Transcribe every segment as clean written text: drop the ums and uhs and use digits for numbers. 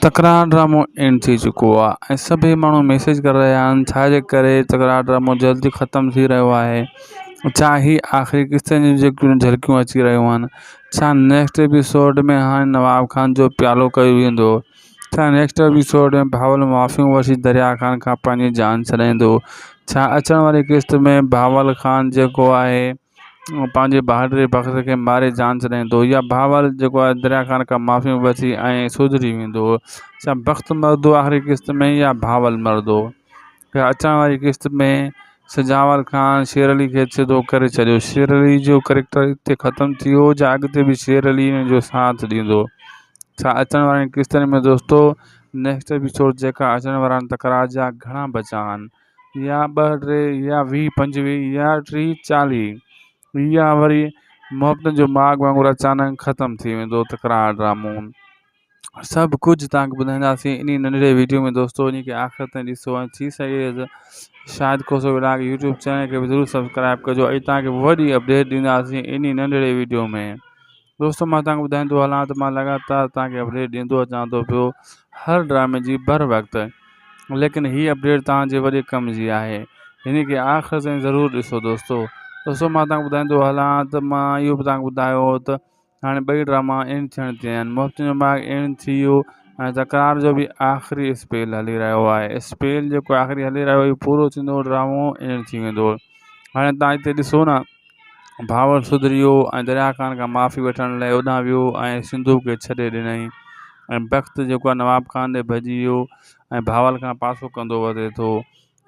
تڪرار ڊرامو اينڊ ٿي چڪو آ ۽ سڀئي ماڻهو ميسيج ڪري رهيا آهن ڇا جي ڪري تڪرار ڊرامو جلدي ختم ٿي رهيو آهي ڇا هي آخري قسطن جون جيڪيون جهلڪيون اچي رهيون آهن ڇا نيڪسٽ ايپيسوڊ ۾ هاڻي نواب خان جو پيالو ڪيو ويندو ڇا نيڪسٽ ايپيسوڊ ۾ بهاول معافيون وٺي دريا خان کان پنهنجي جان ڇڏائيندو ڇا اچڻ واري قسط ۾ بهاول خان جيڪو آهي پنهنجي بهادري بخت کي ماري جان ڇڏائيندو يا بهاول جيڪو آهي دريا خان کان معافي وٺي ۽ سڌري ويندو ڇا بخت مردو آخري قسط ۾ يا بهاول مردو يا اچڻ واري قسط ۾ سجاول خان شير علي کي سڌو ڪري ڇڏيو شير علي جو ڪريڪٽر اتي ختم ٿي ويو يا اڳتي به شير علي ان جو ساٿ ڏيندو ڇا اچڻ وارين قسطن ۾ دوستو نيڪسٽ ايپيسوڊ جيڪا اچڻ وارا آهن تڪرار جا گهڻا بچا آهن يا ٻه ٽي يا ويهه پنجويهه يا ٽيهه چاليهه يا وري محبتن جو ماڳ وانگر اچانڪ ختم ٿي ويندو تڪرار ڊرامو سڀ ڪجهه توهان کي ٻڌائينداسين انهي ننڍڙي ويڊيو ۾ دوستو انهي کي آخر تائين ڏسو ۽ ٿي سگهي ته Shahid Khoso vlog YouTube channel کي به ضرور سبسڪرائب ڪجو ۽ توهان کي وڏي اپڊيٽ ڏينداسين انهي ننڍڙي ويڊيو ۾ دوستو مان توهان کي ٻڌائيندو هلان ته مان لڳاتار توهان کي اپڊيٽ ڏيندو اچان ٿو پيو هر ڊرامي جي بر وقت ليڪن هي اپڊيٽ توهان جي وڏي ڪم جي آهي هن کي آخر تائين ضرور ڏسو دوستو دوستو مان توهان کي ٻڌائيندو هلان ته مان اهو به توهان کي ٻڌايو هو ته هاڻي ٻئي ڊراما اينڊ ٿيڻ تي آهن محبتن جو ماڳ اينڊ ٿي ويو ۽ تڪرار جو به آخري اسپيل هلي رهيو آهي اسپيل جيڪو آخري هلي رهيو آهي پورو ٿيندو ڊرامو اينڊ ٿي ويندو هاڻي توهان هتي ڏسو نه بهاول سڌريو ۽ دريا خان کان معافي وٺڻ لاء اوڏانهن ويو ۽ سنڌو کي ڇڏي ڏنائين ۽ بخت جيڪو آهي نواب خان ڏي ڀڄي ويو ۽ بهاول کان پاسو ڪندو وڌي ٿو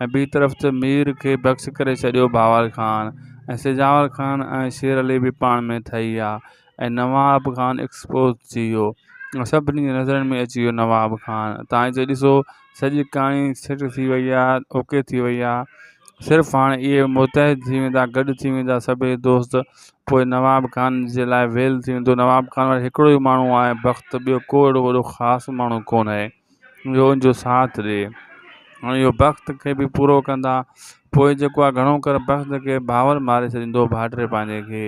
۽ ٻي طرف ته مير کي بخش ڪري ڇڏيو بهاول خان ۽ سجاول خان ۽ شير علي به پاڻ ۾ ٺهي ويا ۽ نواب خان ايڪسپوز ٿي ويو ۽ سڀني جي نظرن ۾ اچي ويو نواب خان تان هتي ڏسو سڄي ڪهاڻي سيٽ ٿي وئي آهي اوڪي ٿي وئي آهي صرف هاڻي اهي متحد ٿي ويندا گڏ ٿي ويندا سڀئي دوست پوء نواب خان جي لاء ويل ٿي ويندو نواب خان وٽ هڪڙو ئي ماڻهو آهي بخت ٻيو ڪو اهڙو وڏو خاص ماڻهو ڪونه آهي جو ان جو ساٿ ڏي ۽ اهو بخت کي به پورو ڪندا پوء جيڪو آهي گهڻو ڪري بخت کي بهاول ماري ڇڏيندو ڀائٽي پنهنجي کي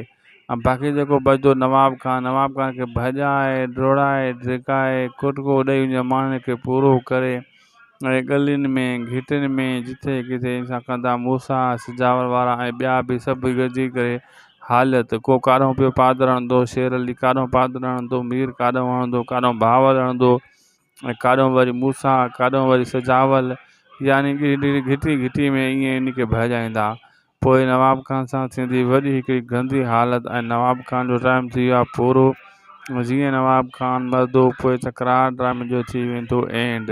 ۽ باقي جيڪو بچندو نواب خان، نواب خان کي ڀڄائي، ڊوڙائي، ڊڪائي، ڪٽڪو ڏئي ان جي ماڻهن کي پورو ڪري ۽ ڳلين ۾ گهٽين ۾ جٿي ڪٿي انسان ڪندا موسيٰ سجاول وارا ۽ ٻيا به سڀ گڏجي ڪري حالت ڪو ڪاڏهون پيو پادر هڻندو شير علي ڪاڏهون پادر هڻندو مير ڪاڏهون هڻندو ڪاڏهون بهاول هڻندو ۽ ڪاڏهون وري موسيٰ ڪاڏهون وري سجاول يعني گهٽي گهٽي ۾ ائين ان کي ڀڄائيندا پوء نواب خان سان ٿيندي وڏي هڪڙي گندي حالت ۽ نواب خان جو ٽائيم ٿي ويو آهي پورو جيئن نواب خان مردو پوء تڪرار ڊرامي جو ٿي ويندو اينڊ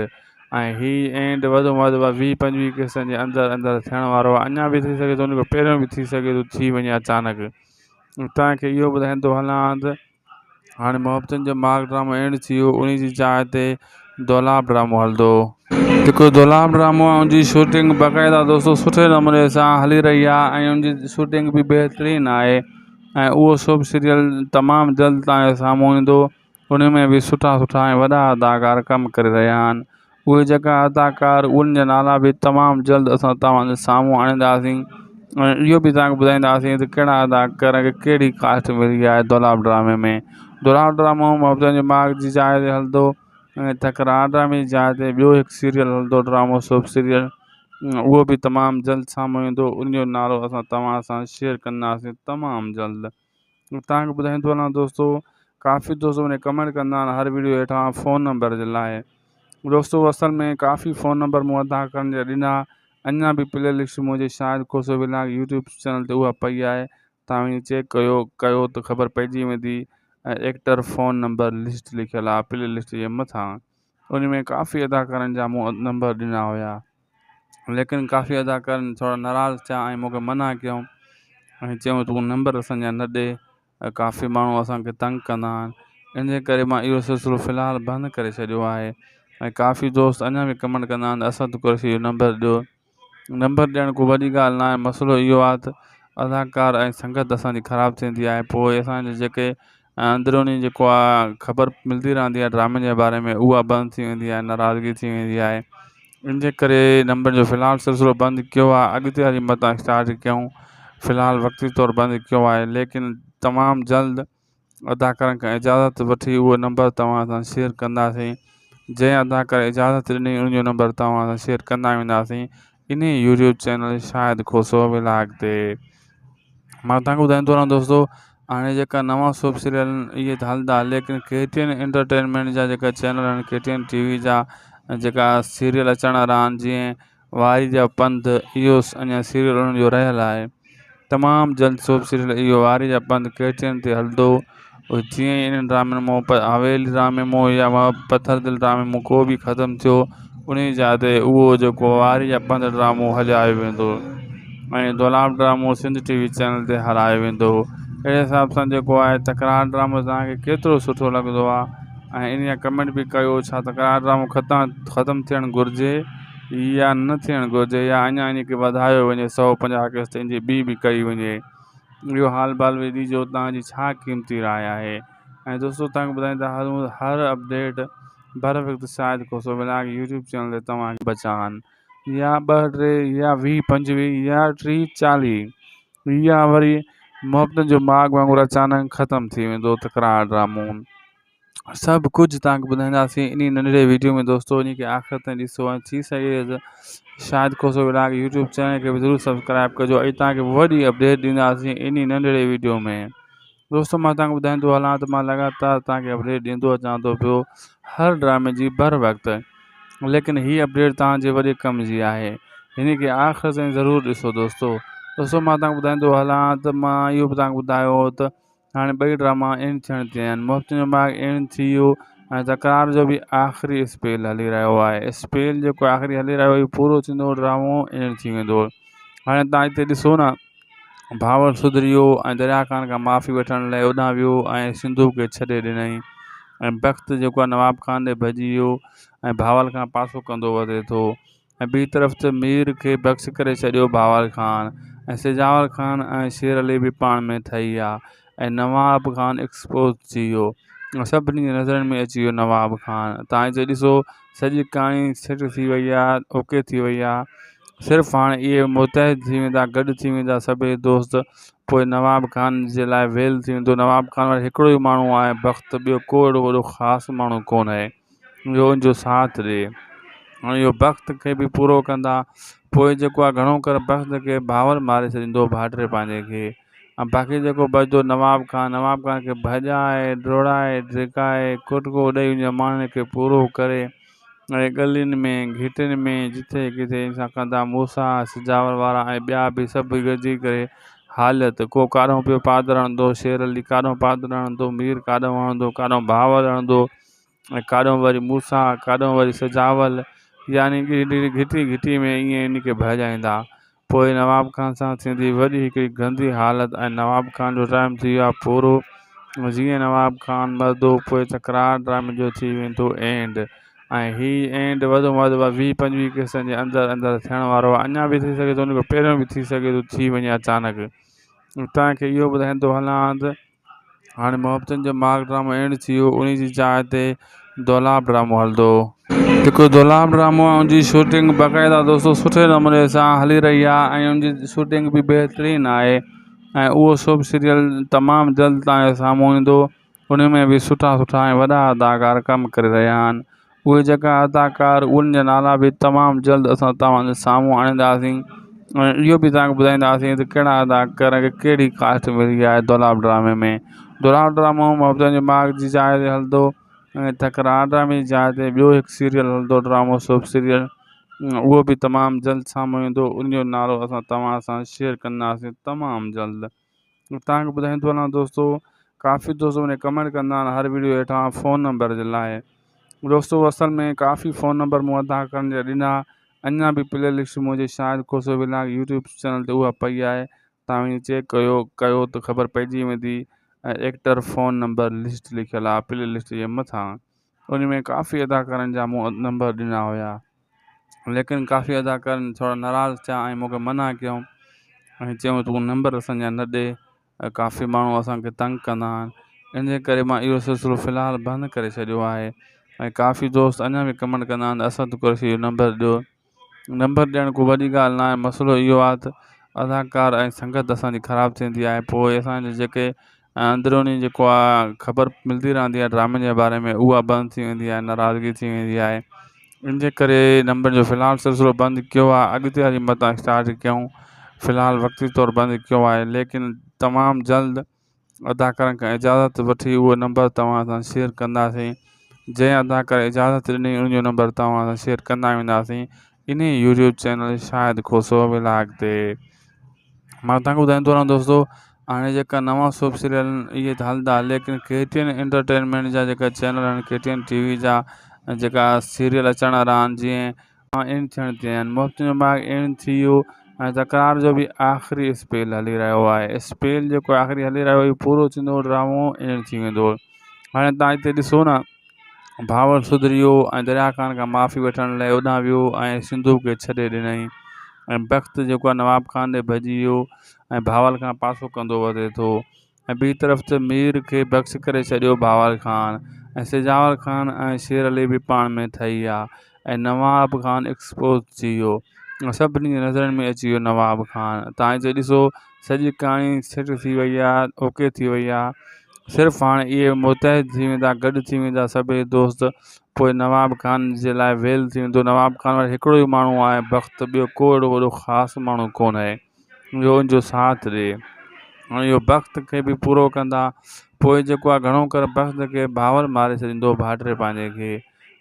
۽ هي اينڊ وڌ ۾ وڌ ويهه پنجويهه قسطن جي اندر اندر ٿيڻ وارو آهي اڃا به ٿي سگهي ٿو ان کان پهريون به ٿي سگهي ٿو ٿي وڃي اچانڪ توهان کي اهو ٻڌائيندو هلان ته هاڻي محبتن جو ماڳ ڊرامو اينڊ ٿي ويو انهي جي جاء تي دولاب ڊرامو هلندو. جيڪو دولاب ڊرامو آهي ان جي شوٽنگ باقاعده دوستو سٺي نموني سان هلي رهي آهي ۽ ان جي شوٽنگ به بهترين آهي ۽ اهو سڀ سيريل تمام جلد توهان جي سامهون ايندو ان ۾ به سٺا سٺا ۽ وڏا اداڪار ڪم ڪري رهيا آهن اهي جيڪا اداڪار انهن جا نالا به تمام جلد اسان توهان جي سامهون آڻينداسين ۽ اهو به توهان کي ٻڌائينداسين ته ڪهڙا اداڪار کي ڪهڙي ڪاسٽ ملي آهي دولاب ڊرامي ۾ دولاب ڊرامو محبتن جي ماڳ جي جاء تي هلندو ۽ تڪرار ڊرامي جي جاء تي ٻيو هڪ سيريل هلندو ڊرامو سوپ سيريل اهو به تمام جلد سامهون ايندو ان جو نالو اسان توهان سان شيئر ڪنداسين تمام جلد توهان کي ٻڌائيندو هلان دوستو ڪافي دوست مون کي ڪمينٽ ڪندا آهن هر ويڊيو هيٺان فون نمبر جي لاء دوستو اصل ۾ ڪافي فون نمبر مون اداڪارن جا ڏنا اڃا به پلي لسٽ منهنجي Shahid Khoso vlog YouTube channel تي اها پئي آهي توهان وڃي چيڪ ڪيو ڪيو ته خبر پئجي ويندي ۽ ايڪٽر فون نمبر لسٽ لکيل آهي پلي لسٽ جي مٿان ان ۾ ڪافي اداڪارن جا مون نمبر ڏنا هيا ليڪن ڪافي اداڪار ٿورا ناراض ٿيا ۽ مون کي منع ڪيائون ۽ چيائون تون نمبر اسان جا نه ڏي ۽ ڪافي ماڻهو اسان کي تنگ ڪندا آهن ان جي ڪري مان اهو سلسلو في الحال بند ڪري ڇڏيو آهي ۽ ڪافي دوست اڃا به ڪمينٽ ڪندا آهن ته اسد قريشي جو نمبر ڏيو نمبر ڏيڻ ڪو وڏي ڳالهه نه آهي مسئلو اهو آهي ته اداڪار ۽ سنگت اسان جي خراب ٿيندي آهي پوء اسان جي جيڪي ۽ اندروني جيڪو آهي خبر ملندي رهندي آهي ڊرامي جي باري ۾ اها بند ٿي ويندي آهي ناراضگي ٿي ويندي آهي ان جي ڪري نمبر جو في الحال سلسلو بند ڪيو آهي اڳتي هلي متان اسٽارٽ ڪيون في الحال وقتي طور بند ڪيو آهي ليڪن تمام جلد اداڪارن کان اجازت وٺي اهو نمبر توهان سان شيئر ڪنداسين جنهن اداڪار اجازت ڏني ان جو نمبر توهان سان شيئر ڪندا وينداسين انهي YouTube channel Shahid Khoso vlog تي. مان توهان کي ٻڌائيندو رهان دوستو هاڻي جيڪا نوان سوپ سيريل آهن اهي ته هلندا ليڪن ڪي ٽي اين انٽرٽينمينٽ جا جيڪا چينل آهن ڪي ٽي اين ٽي وي جا جيڪا سيريل اچڻ وارا آهن جيئن واري جا پنڌ اهو اڃا سيريل انهن جو رهيل آهي تمام جلد سوپ سيريل اهو واري جا پنڌ ڪي ٽي اين تي هلندو جيئن ئي انهن ڊرامن مون حويلي ڊرامي مون يا پٿر دل ڊرامي مون ڪو به ختم ٿيو ان جي جاء تي اهو جيڪو واري جا پنڌ ڊرامو هلايو ويندو ۽ دولاب ڊرامو سنڌ ٽي وي چينل تي هلايو ويندو اهڙي حساب سان جيڪو آهي تڪرار ڊرامو توهان کي ڪيترو سٺو لڳندو آهي ۽ ان جا ڪمينٽ به ڪيو ڇا تڪرار ڊرامو ختم ٿيڻ گهرجي يا نه ٿيڻ گهرجي يا اڃا ان کي وڌايو وڃي 150 قسط ان جي ٻي به ڪئي وڃي اهو حال بال به ڏجو توهان جي ڇا قيمتي راء آهي ۽ دوستو توهان کي ٻڌائيندا هلون هر اپڊيٽ بر وقت Shahid Khoso vlog YouTube channel تي توهان کي بچان يا ٻه ٽي يا 20 25 يا 30 40 يا وري محبتن جو ماڳ وانگر اچانڪ ختم ٿي ويندو تڪرار ڊرامو سڀ ڪجهه توهان کي ٻڌائينداسين انهي ننڍڙي ويڊيو ۾ دوستو انهي کي آخر تائين ڏسو ۽ ٿي سگهي ته Shahid Khoso vlog YouTube channel کي به ضرور سبسڪرائب ڪجو ۽ توهان کي وڏي اپڊيٽ ڏينداسين انهي ننڍڙي ويڊيو ۾ دوستو مان توهان کي ٻڌائيندو هلان ته مان لڳاتار توهان کي اپڊيٽ ڏيندو اچان ٿو پيو هر ڊرامي جي بر وقت ليڪن هي اپڊيٽ توهان جي وڏي ڪم جي آهي هن کي آخر تائين ضرور ڏسو دوستو دوستو مان توهان کي ٻڌائيندو هلان ته مان اهو به توهان کي ٻڌايو ته هاڻي ٻئي ڊراما اينڊ ٿيڻ تي آهن. محبتن جو ماڳ اينڊ ٿي ويو ۽ تڪرار جو به آخري اسپيل هلي رهيو آهي. اسپيل جيڪو آخري هلي رهيو آهي پورو ٿيندو ڊرامو اينڊ ٿي ويندو. هاڻي تان هتي ڏسو نه بهاول سڌري ويو ۽ دريا خان کان معافي وٺڻ لاء هوڏانهن ويو ۽ سنڌو کي ڇڏي ڏنائين ۽ بخت جيڪو آهي نواب خان ڏي ڀڄي ويو ۽ بهاول کان پاسو ڪندو وڌي ٿو. ۽ ٻي طرف ته مير کي بخش ڪري ڇڏيو بهاول خان ۽ سجاول خان ۽ شير علي به پاڻ ۾ ٺهي ويا ۽ نواب خان ايڪسپوز ٿي ويو ۽ سڀني جي نظرن ۾ اچي ويو نواب خان تان هتي ڏسو سڄي ڪهاڻي سيٽ ٿي وئي آهي اوڪي ٿي وئي آهي صرف هاڻي اهي متحد ٿي ويندا گڏ ٿي ويندا سڀئي دوست پوء نواب خان جي لاء ويل ٿي ويندو نواب خان وٽ هڪڙو ئي ماڻهو آهي بخت ٻيو ڪو اهڙو وڏو خاص ماڻهو ڪونه آهي جو ان جو ساٿ ڏي ۽ اهو بخت کي به پورو ڪندا پوء جيڪو آهي گهڻو ڪري بخت کي بهاول ماري ڇڏيندو ڀائٽي پنهنجي کي ۽ باقي جيڪو بچندو نواب خان نواب خان کي ڀڄائي ڊوڙائي ڊڪائي ڪٽڪو ڏئي ان جي ماڻهن کي پورو ڪري ۽ ڳلين ۾ گهٽين ۾ جٿي ڪٿي انسان ڪندا موسيٰ سجاول وارا ۽ ٻيا به سڀ گڏجي ڪري حالت ڪو ڪاڏهون پيو پادر هڻندو شير علي ڪاڏهون پادر هڻندو مير ڪاڏهون هڻندو ڪاڏهون بهاول هڻندو ۽ ڪاڏهون وري موسيٰ، ڪاڏهون وري سجاول، يعني گهٽي گهٽي ۾ ائين ان کي ڀڄائيندا. پوء نواب خان سان ٿيندي وڏي هڪڙي گندي حالت ۽ نواب خان جو ٽائيم ٿي ويو آهي پورو. جيئن نواب خان مرندو پوء تڪرار ڊرامي جو ٿي ويندو اينڊ ۽ هي اينڊ وڌ ۾ وڌ 20 25 قسطن جي اندر اندر ٿيڻ وارو آهي. اڃا به ٿي سگهي ٿو ان کان پهريون به ٿي سگهي ٿو ٿي وڃي اچانڪ. توهان کي اهو ٻڌائيندو هلان ته هاڻي محبتن جو ماڳ ڊرامو اينڊ ٿي ويو انهي جي جاء تي دولاب ڊرامو هلندو. جيڪو دولاب ڊرامو آهي ان جي شوٽنگ باقاعده دوستو سٺي نموني سان هلي رهي آهي ۽ ان جي شوٽنگ به بهترين آهي ۽ اهو سڀ سيريل تمام جلد توهان جي سامهون ايندو ان ۾ به سٺا سٺا ۽ وڏا اداڪار ڪم ڪري رهيا آهن اهي جيڪا اداڪار انهن جا نالا به تمام جلد اسان توهان جي سامهون آڻينداسين ۽ اهو به توهان کي ٻڌائينداسين ته ڪهڙا اداڪار کي ڪهڙي ڪاسٽ ملي آهي دولاب ڊرامي ۾ دولاب ڊرامو محبتن جي ماڳ جي جاء تي هلندو ۽ تڪرار ڊرامي جي جاء تي ٻيو هڪ سيريل هلندو ڊرامو سوپ سيريل اهو به تمام جلد سامهون ايندو ان جو نالو اسان توهان سان شيئر ڪنداسين تمام جلد توهان کي ٻڌائيندو هلان دوستو ڪافي دوست مون کي ڪمينٽ ڪندا آهن هر ويڊيو هيٺان فون نمبر جي لاء دوستو اصل ۾ ڪافي فون نمبر مون ادا ڪرڻ جا ڏنا اڃا به پلي لسٽ منهنجي Shahid Khoso vlog YouTube channel تي اها پئي آهي توهان وڃي چيڪ ڪيو ڪيو ته خبر پئجي ويندي ۽ ايڪٽر فون نمبر لسٽ لکيل آهي پلي لسٽ جي مٿان ان ۾ ڪافي اداڪارن جا مون نمبر ڏنا هيا ليڪن ڪافي اداڪارن ٿورا ناراض ٿيا ۽ مون کي منع ڪيائون ۽ چيائون تون نمبر اسان جا نه ڏي ۽ ڪافي ماڻهو اسان کي تنگ ڪندا آهن ان جي ڪري مان اهو سلسلو في الحال بند ڪري ڇڏيو آهي ۽ ڪافي دوست اڃا به ڪمينٽ ڪندا آهن اسد قريشي جو نمبر ڏيو نمبر ڏيڻ ڪو وڏي ڳالهه نه آهي مسئلو اهو آهي ته اداڪار ۽ سنگت اسان جي خراب ٿيندي آهي پوء اسان جا جيڪي اندروني جيڪو آهي خبر ملندي رهندي آهي ڊرامن جي باري ۾ اها بند ٿي ويندي آهي ناراضگي ٿي ويندي آهي ان جي ڪري نمبر جو في الحال سلسلو بند ڪيو آهي اڳتي هلي متان اسٽارٽ ڪيون في الحال وقتي طور بند ڪيو آهي ليڪن تمام جلد اداڪارن کان اجازت وٺي اهو نمبر توهان سان شيئر ڪنداسين جنهن اداڪار اجازت ڏني ان جو نمبر توهان سان شيئر ڪندا وينداسين انهي YouTube channel Shahid Khoso vlog تي مان توهان کي ٻڌائيندو رهان دوستو هاڻي جيڪا نوان سوپ سيريل اهي ته هلندا ليڪن ڪي ٽي اين انٽرٽينمينٽ جا جيڪا چينل آهن ڪي ٽي اين ٽي وي جا جيڪا سيريل اچڻ وارا آهن جيئن اينڊ ٿيڻ تي آهن محبتن جو ماڳ اينڊ ٿي ويو ۽ تڪرار جو به آخري اسپيل هلي رهيو آهي اسپيل جيڪو آخري هلي رهيو آهي پورو ٿيندو ڊرامو اينڊ ٿي ويندو هاڻي تان هتي ڏسو نه بهاول سڌري ويو ۽ دريا خان کان معافي وٺڻ لاء هوڏانهن ويو ۽ سنڌو کي ڇڏي ڏنائين ۽ بخت جيڪو آهي نواب خان ڏي ڀڄي ويو ۽ بهاول کان پاسو ڪندو وڌي ٿو ۽ ٻي طرف ته مير کي بخش ڪري ڇڏيو بهاول خان ۽ سجاول خان ۽ شير علي به پاڻ ۾ ٺهي ويا ۽ نواب خان ايڪسپوز ٿي ويو ۽ سڀني جي نظرن ۾ اچي ويو نواب خان تان هتي ڏسو سڄي ڪهاڻي سيٽ ٿي وئي آهي اوڪي ٿي وئي آهي صرف هاڻي اهي متحد ٿي ويندا گڏ ٿي ويندا سڀئي دوست پوء نواب خان جي لاء ويل ٿي ويندو نواب خان وٽ هڪڙو ئي ماڻهو آهي بخت ٻيو ڪو اهڙو وڏو خاص ماڻهو ڪونهي جو ان جو ساٿ ڏي ۽ اهو بخت کي به پورو ڪندا پوء جيڪو آهي گهڻو ڪري بخت کي بهاول ماري ڇڏيندو ڀائٽي پنهنجي کي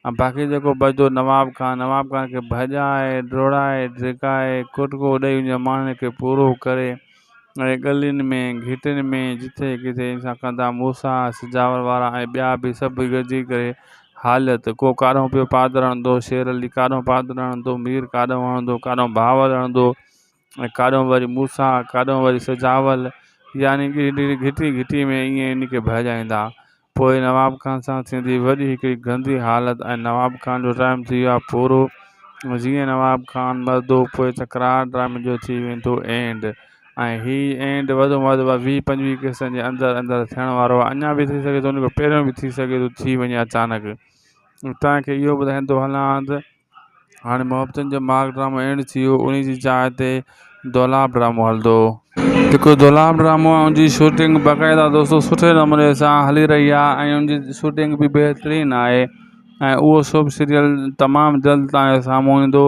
۽ باقي جيڪو بچندو نواب خان، نواب خان کي ڀڄائي، ڊوڙائي، ڊڪائي، ڪٽڪو ڏئي ان جي ماڻهن کي پورو ڪري ۽ ڳلين ۾ گهٽين ۾ جٿي ڪٿي ان سان ڪندا موسيٰ سجاول وارا ۽ ٻيا به سڀ گڏجي ڪري حالت ڪو ڪاڏهون پيو پادر هڻندو شير علي ڪاڏهون پادر هڻندو مير ڪاڏهون هڻندو ڪاڏهون بهاول هڻندو ۽ ڪاڏهون وري موسيٰ ڪاڏهون وري سجاول يعني گهٽي گهٽي ۾ ائين ان کي ڀڄائيندا پوء نواب خان سان ٿيندي وڏي هڪڙي گندي حالت ۽ نواب خان جو ٽائيم ٿي ويو آهي پورو جيئن نواب خان مردو پوء تڪرار ڊرامي جو ٿي ويندو اينڊ ۽ هي اينڊ وڌ ۾ وڌ ويهه پنجويهه قسطن جي اندر اندر ٿيڻ وارو آهي اڃا به ٿي سگهي ٿو ان کان پهريون به ٿي سگهي ٿو ٿي وڃي اچانڪ توهان کي اهو ٻڌائيندو هلان ته هاڻي محبتن جو ماڳ ڊرامو اينڊ ٿي ويو انهي جي جاء تي دولاب ڊرامو هلندو. جيڪو دولاب ڊرامو آهي ان جي شوٽنگ باقاعده دوستو سٺي نموني سان هلي رهي آهي ۽ ان جي شوٽنگ به بهترين آهي ۽ اهو سڀ سيريل تمام جلد توهان جي سامهون ايندو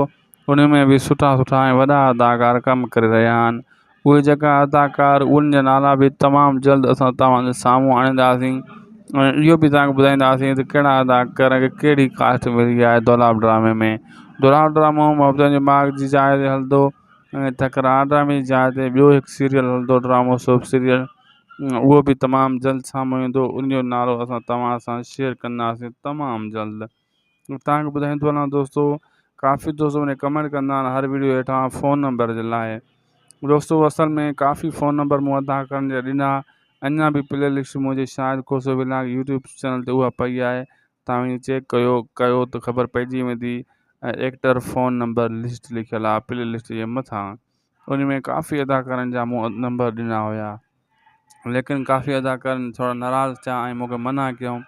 ان ۾ به سٺا سٺا ۽ وڏا اداڪار ڪم ڪري رهيا آهن اهي جيڪا اداڪار انهن جا نالا به تمام جلد اسان توهان جي سامهون آڻينداسين ۽ اهو به توهان کي ٻڌائينداسين ته ڪهڙا اداڪار کي ڪهڙي ڪاسٽ ملي آهي دولاب ڊرامي ۾ دولاب ڊرامو محبتن جي ماڳ جي جاء تي هلندو ۽ تڪرار ڊرامي جي جاء تي ٻيو هڪ سيريل هلندو ڊرامو سوپ سيريل اهو به تمام جلد سامهون ايندو ان جو نالو اسان توهان سان شيئر ڪنداسين تمام جلد توهان کي ٻڌائيندو هلان دوستو ڪافي دوست مون کي ڪمينٽ ڪندا آهن هر ويڊيو هيٺان فون نمبر جي لاء دوستو اصل ۾ ڪافي فون نمبر مون ادا ڪرڻ جا ڏنا اڃا به پلي لسٽ منهنجي Shahid Khoso vlog YouTube channel تي اها پئي آهي توهان وڃي چيڪ ڪيو ڪيو ته خبر پئجي ويندي ۽ ايڪٽر فون نمبر لسٽ لکيل آهي پلي لسٽ جي مٿان ان ۾ ڪافي اداڪارن جا مون نمبر ڏنا هيا ليڪن ڪافي اداڪارن ٿورا ناراض ٿيا ۽ مون کي منع ڪيائون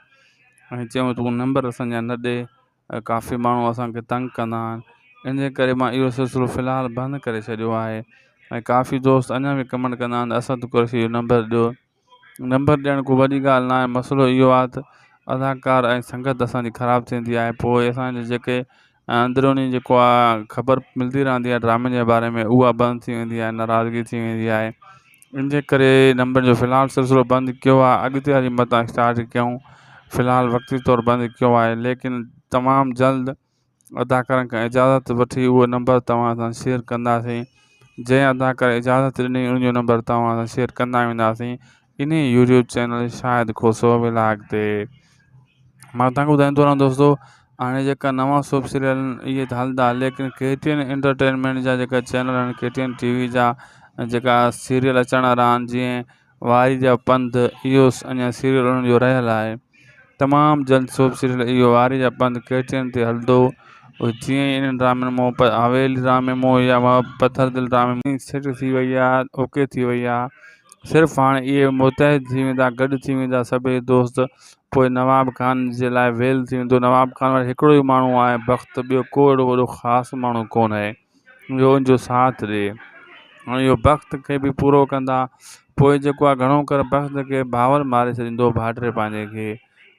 ۽ چيائون تون نمبر اسان جا نه ڏي ۽ ڪافي ماڻهو اسان کي تنگ ڪندا آهن ان جي ڪري مان اهو سلسلو في الحال بند ڪري ڇڏيو آهي ۽ ڪافي دوست اڃا به ڪمينٽ ڪندا آهن اسد قريشي جو نمبر ڏيو نمبر ڏيڻ ڪو وڏي ڳالهه نه آهي مسئلو اهو آهي ته اداڪار ۽ سنگت اسان جي خراب ٿيندي آهي پوء اسان جي جيڪي اندروني جيڪو آهي خبر ملندي رهندي آهي ڊرامن جي باري ۾ اها بند ٿي ويندي آهي ناراضگي ٿي ويندي آهي ان جي ڪري نمبر جو في الحال سلسلو بند ڪيو آهي اڳتي هلي متان اسٽارٽ ڪيون في الحال وقتي طور بند ڪيو آهي ليڪن تمام جلد اداڪارن کان اجازت وٺي اهو نمبر توهان سان شيئر ڪنداسين جنهن اداڪار اجازت ڏني ان جو نمبر توهان سان شيئر ڪندا وينداسين انهي YouTube channel Shahid Khoso vlog تي مان توهان کي ٻڌائيندو رهان دوستو هاڻي جيڪا نوان سوپ سيريل اهي ته هلندا ليڪن ڪي ٽي اين انٽرٽينمينٽ جا جيڪا چينل آهن ڪي ٽي اين ٽي وي جا جيڪا سيريل اچڻ وارا آهن جيئن واري جا پنڌ اهو اڃا سيريل انهن جو رهيل آهي تمام جلد سوپ سيريل اهو واري جا پنڌ ڪي ٽي اين تي هلندو جيئن ئي انهن ڊرامن مون حويلي ڊرامي مون يا پٿر دل ڊرامي مون سيٽ ٿي وئي آهي اوڪي ٿي وئي آهي صرف هاڻي اهي متحد ٿي ويندا گڏ ٿي ويندا سڀئي دوست پوء نواب خان جي لاء ويل ٿي ويندو نواب خان وٽ هڪڙو ئي ماڻهو آهي بخت ٻيو ڪو اهڙو وڏو خاص ماڻهو ڪونهي جو ان جو ساٿ ڏي. ۽ اهو بخت کي به پورو ڪندا پوءِ جيڪو آهي گهڻو ڪري بخت کي بهاول ماري ڇڏيندو ڀائٽي پنهنجي کي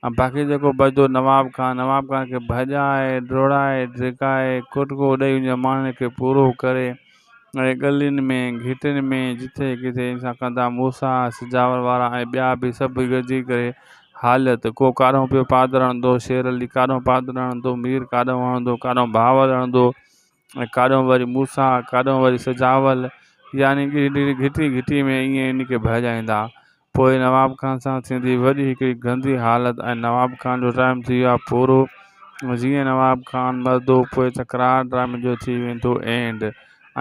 ۽ باقي جيڪو بچندو نواب خان نواب خان کي ڀڄائي ڊوڙائي ڊڪائي ڪٽڪو ڏيئي ان جي ماڻهن کي پورو ڪري ۽ ڳلين ۾ گهٽين ۾ جتي ڪٿي اسان ڪندا موسيٰ سجاول وارا ۽ ٻيا به سڀ گڏجي ڪري حالت ڪو ڪاڏو پيو پادر هڻندو شير علي ڪاڏو پادر هڻندو مير ڪاڏو هڻندو ڪاڏو بهاول هڻندو ۽ ڪاڏو وري موسيٰ ڪاڏو وري سجاول يعني ڪه گهٽي گهٽي ۾ ائين ان کي ڀڄائيندا پوءِ نواب خان سان ٿيندي وڏي هڪڙي گندي حالت ۽ نواب خان جو ٽائيم ٿي ويو آهي پورو جيئن نواب خان مرندو پوءِ تڪرار ڊرامي جو ٿي ويندو اينڊ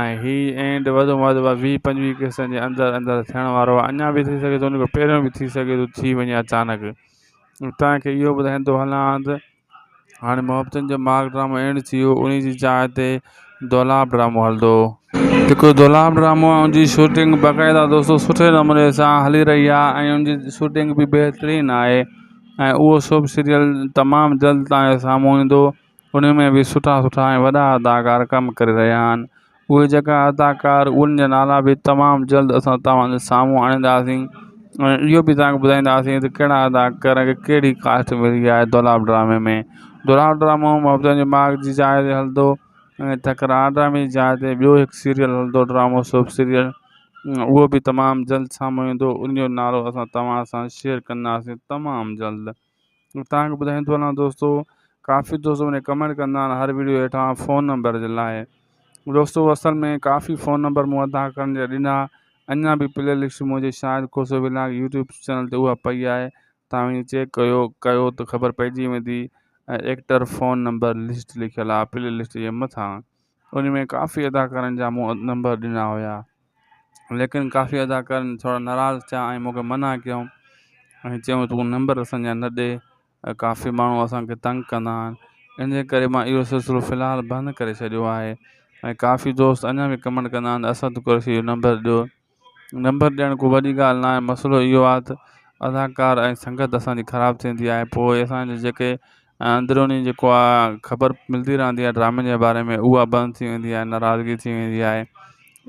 ۽ هي اينڊ وڌ ۾ وڌ 20 25 قسطن جي اندر اندر ٿيڻ وارو آهي اڃا به ٿي سگهي ٿو ان کان پهريون به ٿي سگهي ٿو ٿي وڃي اچانڪ توهان کي اهو ٻڌائيندو هلان ته هاڻي محبتن جو ماڳ ڊرامو اينڊ ٿي ويو انهي جي جاء تي دولاب ڊرامو هلندو. جيڪو دولاب ڊرامو آهي ان جي شوٽنگ باقاعده دوستو سٺي نموني سان هلي رهي آهي ۽ ان جي شوٽنگ به بهترين آهي ۽ اهو سڀ سيريل تمام جلد توهان جي سامهون ايندو ان ۾ به سٺا سٺا ۽ وڏا اداڪار ڪم ڪري رهيا آهن اهي جيڪا اداڪار انهن جا نالا به تمام جلد اسان توهان جي سامهون آڻينداسين ۽ اهو به توهان کي ٻڌائينداسين ته ڪهڙا اداڪار کي ڪهڙي ڪاسٽ ملي آهي دولاب ڊرامي ۾ دولاب ڊرامو محبتن جي ماڳ جي جاء تي هلندو ۽ تڪرار ڊرامي جي جاء تي ٻيو هڪ سيريل هلندو ڊرامو سوپ سيريل اهو به تمام جلد سامهون ايندو ان جو نالو اسان توهان سان شيئر ڪنداسين تمام جلد توهان کي ٻڌائيندو هلان دوستو ڪافي دوست مون کي ڪمينٽ ڪندا آهن هر ويڊيو هيٺان فون نمبر جي لاء دوستو اصل ۾ ڪافي فون نمبر مون اداڪارن جا ڏنا اڃا به پلي لسٽ منهنجي Shahid Khoso vlog YouTube channel تي اها پئي آهي توهان وڃي چيڪ ڪيو ڪيو ته خبر پئجي ويندي ۽ ايڪٽر فون نمبر لسٽ لکيل آهي پلي لسٽ جي مٿان ان ۾ ڪافي اداڪارن جا مون نمبر ڏنا هيا ليڪن ڪافي اداڪارن ٿورا ناراض ٿيا ۽ مون کي منع ڪيائون ۽ چيائون تون نمبر اسان جا نه ڏي ۽ ڪافي ماڻهو اسان کي تنگ ڪندا آهن ان جي ڪري مان اهو سلسلو في الحال بند ڪري ڇڏيو آهي ۽ ڪافي دوست اڃا به ڪمينٽ ڪندا آهن اسد قريشي جو نمبر ڏيو نمبر ڏيڻ ڪو وڏي ڳالهه نه آهي مسئلو اهو آهي ته اداڪار ۽ سنگت اسان جي خراب ٿيندي آهي پوء اسان جي جيڪي اندروني جيڪو آهي خبر ملندي رهندي آهي ڊرامي جي باري ۾ اها بند ٿي ويندي آهي ناراضگي ٿي ويندي آهي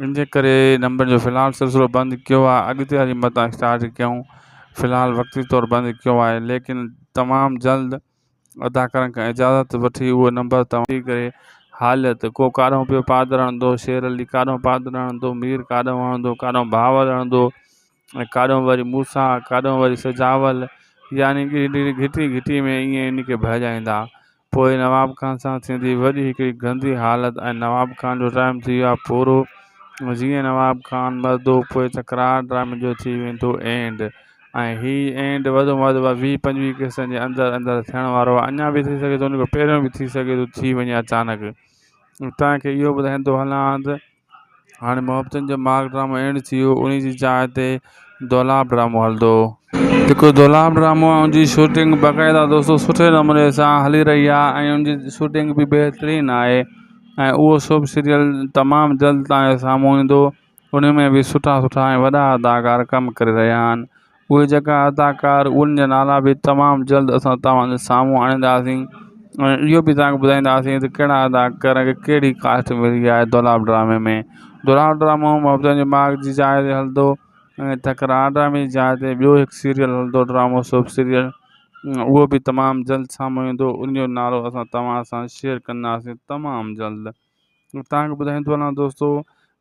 ان جي ڪري نمبر جو في الحال سلسلو بند ڪيو آهي اڳتي هلي متان اسٽارٽ ڪيون في الحال وقتي طور بند ڪيو آهي ليڪن تمام جلد اداڪارن کان اجازت وٺي اهو نمبر توهان ڪري حالت ڪو ڪاڏو پيو پادر هڻندو شير علي ڪاڏو پادر هڻندو مير ڪاڏو هڻندو ڪاڏو بهاول هڻندو ۽ ڪاڏو وري موسيٰ ڪاڏو وري سجاول يعني گهٽي گهٽي ۾ ائين ان کي ڀڄائيندا. پوء نواب خان سان ٿيندي وڏي هڪڙي گندي حالت ۽ نواب خان جو ٽائيم ٿي ويو آهي پورو جيئن نواب خان مرندو پوء تڪرار ڊرامي جو ٿي ويندو اينڊ ۽ هي اينڊ وڌ ۾ وڌ 20 25 قسطن جي اندر اندر ٿيڻ وارو آهي اڃا به ٿي سگهي ٿو ان کان پهريون به ٿي سگهي ٿو ٿي وڃي اچانڪ توهان کي اهو ٻڌائيندو هلان ته هاڻي محبتن جو ماڳ ڊرامو اينڊ ٿي ويو انهي جي جاء تي دولاب ڊرامو هلندو. جيڪو دولاب ڊرامو آهي ان جي شوٽنگ باقاعده دوستو سٺي نموني سان هلي رهي آهي ۽ ان جي شوٽنگ به بهترين آهي ۽ اهو سڀ سيريل تمام جلد توهان جي سامهون ايندو ان ۾ به سٺا سٺا ۽ وڏا اداڪار ڪم ڪري رهيا آهن اهي جيڪا اداڪار انهن جا نالا به تمام جلد اسان توهان جي سامهون آڻينداسين ۽ اهو به توهان کي ٻڌائينداسين ته ڪهڙا اداڪار کي ڪهڙي ڪاسٽ ملي آهي دولاب ڊرامي ۾ دولاب ڊرامو محبتن جي ماڳ جي جاء تي هلندو ۽ تڪرار ڊرامي جي جاء تي ٻيو هڪ سيريل هلندو ڊرامو سوپ سيريل اهو به تمام جلد سامهون ايندو ان جو نالو اسان توهان سان شيئر ڪنداسين تمام جلد توهان کي ٻڌائيندو هلان دوستو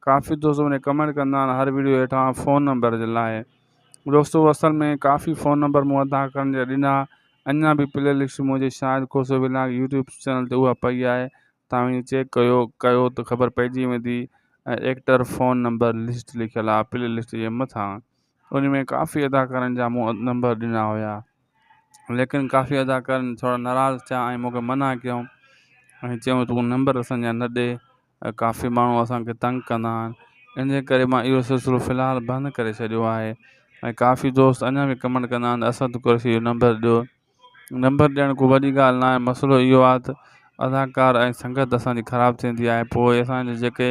ڪافي دوست مون کي ڪمينٽ ڪندا آهن هر ويڊيو هيٺان فون نمبر جي لاء دوستو اصل ۾ ڪافي فون نمبر مون اداڪارن جا ڏنا اڃا به پلي لسٽ منهنجي Shahid Khoso vlog YouTube channel تي اها پئي آهي توهان وڃي چيڪ ڪيو ڪيو ته خبر پئجي ويندي ۽ ايڪٽر فون نمبر لسٽ لکيل آهي پلي لسٽ جي مٿان ان ۾ ڪافي اداڪارن جا مون نمبر ڏنا هيا ليڪن ڪافي اداڪارن ٿورا ناراض ٿيا ۽ مون کي منع ڪيائون ۽ چيائون تون نمبر اسان جا نه ڏي ۽ ڪافي ماڻهو اسان کي تنگ ڪندا آهن ان جي ڪري مان اهو سلسلو في الحال بند ڪري ڇڏيو آهي ۽ ڪافي دوست اڃا به ڪمينٽ ڪندا آهن اسد قريشي جو نمبر ڏيو نمبر ڏيڻ ڪو وڏي ڳالهه نه آهي مسئلو اهو آهي ته اداڪار ۽ سنگت اسان جي خراب ٿيندي آهي پوء اسان جي جيڪي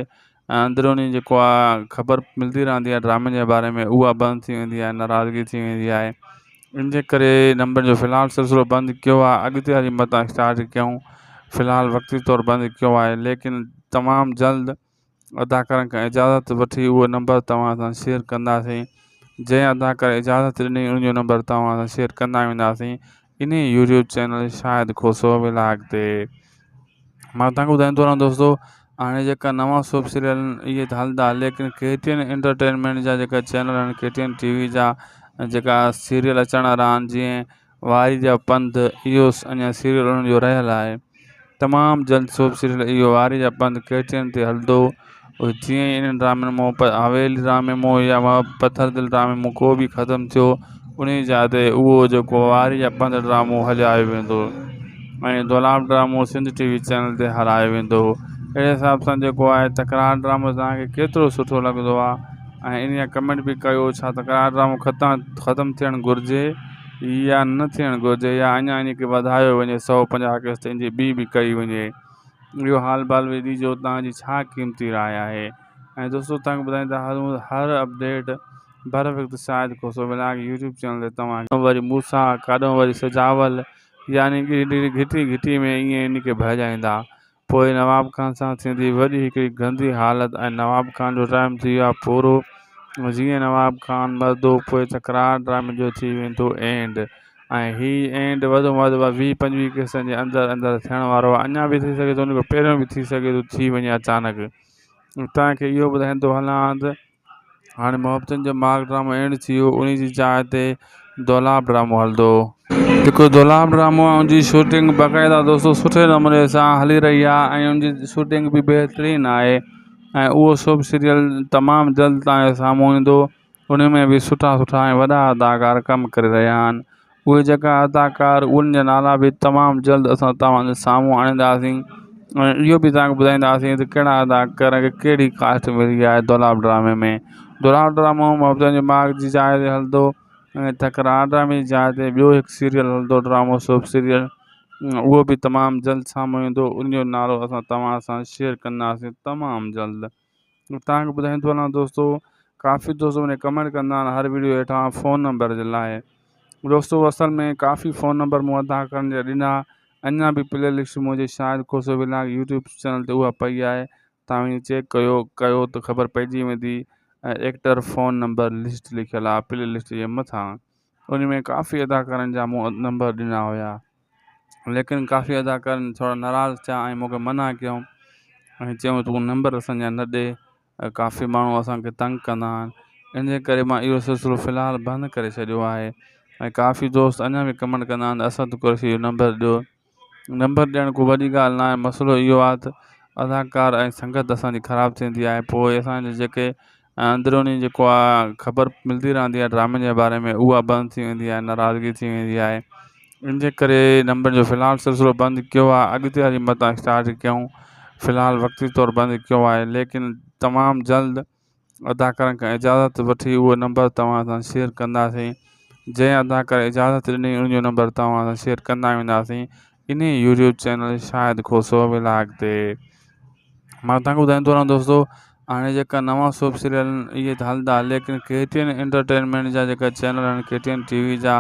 اندروني جيڪو آهي خبر ملندي رهندي آهي ڊرامن جي باري ۾ اها بند ٿي ويندي آهي ناراضگي ٿي ويندي آهي ان جي ڪري نمبر جو في الحال سلسلو بند ڪيو آهي اڳتي هلي متان اسٽارٽ ڪيون في الحال وقتي طور بند ڪيو آهي ليڪن تمام جلد اداڪارن کان اجازت وٺي اهو نمبر توهان سان شيئر ڪنداسين جنهن اداڪار اجازت ڏني ان جو نمبر توهان سان شيئر ڪندا وينداسين انهي YouTube channel Shahid Khoso vlog تي. مان توهان کي ٻڌائيندو رهان دوستو هاڻي جيڪا نوان سوپ سيريل آهن اهي ته هلندا ليڪن ڪي ٽي اين انٽرٽينمينٽ جا جيڪا چينل آهن ڪي ٽي اين ٽي وي جا جيڪا سيريل اچڻ وارا آهن جيئن واري جا پنڌ اهو اڃا سيريل انهن جو رهيل آهي تمام جلد سوپ سيريل اهو واري جا پنڌ ڪي ٽي اين تي هلندو جيئن ئي انهن ڊرامن مون حويلي ڊرامي مون يا پٿر دل ڊرامي مون ڪو به ختم ٿيو ان جي جاء تي اهو جيڪو واري جا پنڌ ڊرامو هلايو ويندو ۽ دولاب ڊرامو سنڌ ٽي وي چينل تي هلايو ويندو اهڙي حساب سان جيڪو آهي تڪرار ڊرامو توهان کي ڪيترو سٺو لڳندو آهي ۽ ان جا ڪمينٽ به ڪيو ڇا تڪرار ڊرامو ختم ٿيڻ گهرجي يا نه ٿيڻ گهرجي يا اڃا ان کي وڌايو وڃي 150 قسط ان جي ٻي به ڪئي وڃي اهو حال بال به ڏجو توهان جي ڇا قيمتي راء آهي ۽ دوستو توهان کي ٻڌائيندا هلون هر اپڊيٽ بر وقت Shahid Khoso vlog YouTube channel تي توهان وري موسيٰ ڪاڏو وري سجاول يعني گهٽي گهٽي ۾ ائين ان کي ڀڄائيندا پوء نواب خان سان ٿيندي وڏي هڪڙي گندي حالت ۽ نواب خان جو ٽائيم ٿي ويو آهي پورو جيئن نواب خان مردو پوء تڪرار ڊرامي جو ٿي ويندو اينڊ ۽ هي اينڊ وڌ ۾ وڌ 20 25 قسطن جي اندر اندر ٿيڻ وارو آهي اڃا به ٿي سگهي ٿو ان کان پهريون به ٿي سگهي ٿو ٿي وڃي اچانڪ توهان کي اهو ٻڌائيندو هلان ته هاڻي محبتن جو ماڳ ڊرامو اينڊ ٿي ويو انهي جي جاء تي دولاب ڊرامو هلندو. جيڪو دولاب ڊرامو آهي ان جي شوٽنگ باقاعده دوستو سٺي نموني سان هلي رهي آهي ۽ ان جي شوٽنگ به بهترين آهي ۽ اهو سڀ سيريل تمام جلد توهان جي سامهون ايندو ان ۾ به سٺا سٺا ۽ وڏا اداڪار ڪم ڪري رهيا آهن اهي جيڪا اداڪار انهن جا نالا به تمام جلد اسان توهان جي سامهون آڻينداسين ۽ اهو به توهان کي ٻڌائينداسين ته ڪهڙا اداڪار کي ڪهڙي ڪاسٽ ملي آهي دولاب ڊرامي ۾ دولاب ڊرامو محبتن جي ماڳ جي جاء تي هلندو ۽ تڪرار ڊرامي جي جاء تي ٻيو هڪ سيريل هلندو ڊرامو سوپ سيريل اهو به تمام جلد سامهون ايندو ان جو نالو اسان توهان سان شيئر ڪنداسين تمام جلد توهان کي ٻڌائيندو هلان دوستو ڪافي دوست مون ڪمينٽ ڪندا آهن هر ويڊيو هيٺان فون نمبر جي لاء دوستو اصل ۾ ڪافي فون نمبر مون ادا ڪرڻ جا ڏنا اڃا به پلي لسٽ منهنجي Shahid Khoso vlog YouTube channel تي اها پئي آهي توهان وڃي چيڪ ڪيو ڪيو ته خبر پئجي ويندي ۽ ايڪٽر فون نمبر لسٽ لکيل آهي پلي لسٽ جي مٿان ان ۾ ڪافي اداڪارن جا مون نمبر ڏنا هيا ليڪن ڪافي اداڪارن ٿورا ناراض ٿيا ۽ مون کي منع ڪيائون ۽ چيائون تون نمبر اسان جا نه ڏي ۽ ڪافي ماڻهو اسان کي تنگ ڪندا آهن ان جي ڪري مان اهو سلسلو في الحال بند ڪري ڇڏيو آهي ۽ ڪافي دوست اڃا به ڪمينٽ ڪندا آهن اسد قريشي جو نمبر ڏيو نمبر ڏيڻ ڪو وڏي ڳالهه نه آهي مسئلو اهو آهي ته اداڪار ۽ سنگت اسان جي خراب ٿيندي آهي پوء اسان جي جيڪي اندروني جيڪو آ خبر ملدي رهندي آهي ڊرامن جي باري ۾ اها بند ٿي ويندي آهي ناراضگي ٿي ويندي آهي ان جي ڪري نمبر جو في الحال سلسلو بند ڪيو آهي اڳتي هلي متان اسٽارٽ ڪيون في الحال وقتي طور بند ڪيو آهي ليڪن تمام جلد اداڪارن کان اجازت وٺي اهو نمبر توهان سان شيئر ڪنداسين جنهن اداڪار اجازت ڏني ان جو نمبر توهان سان شيئر ڪندا وينداسين انهي YouTube channel Shahid Khoso vlog تي. مان توهان کي ٻڌائيندو رهان دوستو هاڻي جيڪا نوان سوپ سيريل آهن اهي ته هلندا ليڪن ڪي ٽي اين انٽرٽينمينٽ جا جيڪا چينل آهن ڪي ٽي اين ٽي وي جا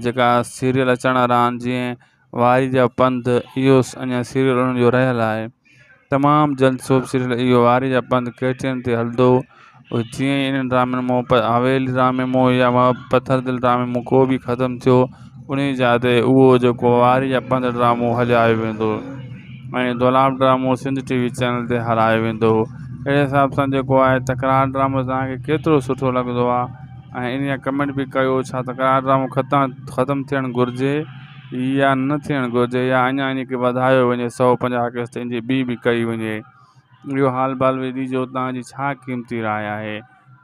جيڪا سيريل اچڻ وارا آهن جيئن واري جا پنڌ اهو اڃا سيريل انهن جو رهيل آهي تمام جلد سوپ سيريل اهو واري جا پنڌ ڪي ٽي اين تي هلندو جيئن ئي انهن ڊرامن مون حويلي ڊرامي مون يا پٿر دل ڊرامي مون ڪو به ختم ٿيو انهي جاء تي اهو جيڪو واري جا پنڌ ڊرامو هلايو ويندو ۽ دولاب ڊرامو سنڌ ٽي وي چينل تي هلايو ويندو اهڙي حساب سان جيڪو آهي تڪرار ڊرامو توهان کي ڪيترو سٺو لڳندو آهي ۽ ان جا ڪمينٽ به ڪيو ڇا تڪرار ڊرامو ختم ٿيڻ گهرجي يا نه ٿيڻ گهرجي يا اڃا ان کي وڌايو وڃي 150 قسط ان جي ٻي به ڪئي وڃي اهو حال بال به ڏجو توهان جي ڇا قيمتي راء آهي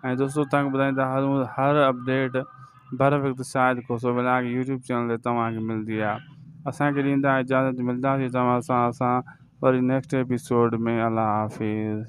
۽ دوستو توهان کي ٻڌائيندا هلون هر اپڊيٽ بر وقت Shahid Khoso vlog YouTube channel تي توهان کي ملندي آهي اسان کي ڏيندا اجازت ملنداسين توهان سان اسان وري نيڪسٽ ايپيسوڊ ۾ الله حافظ.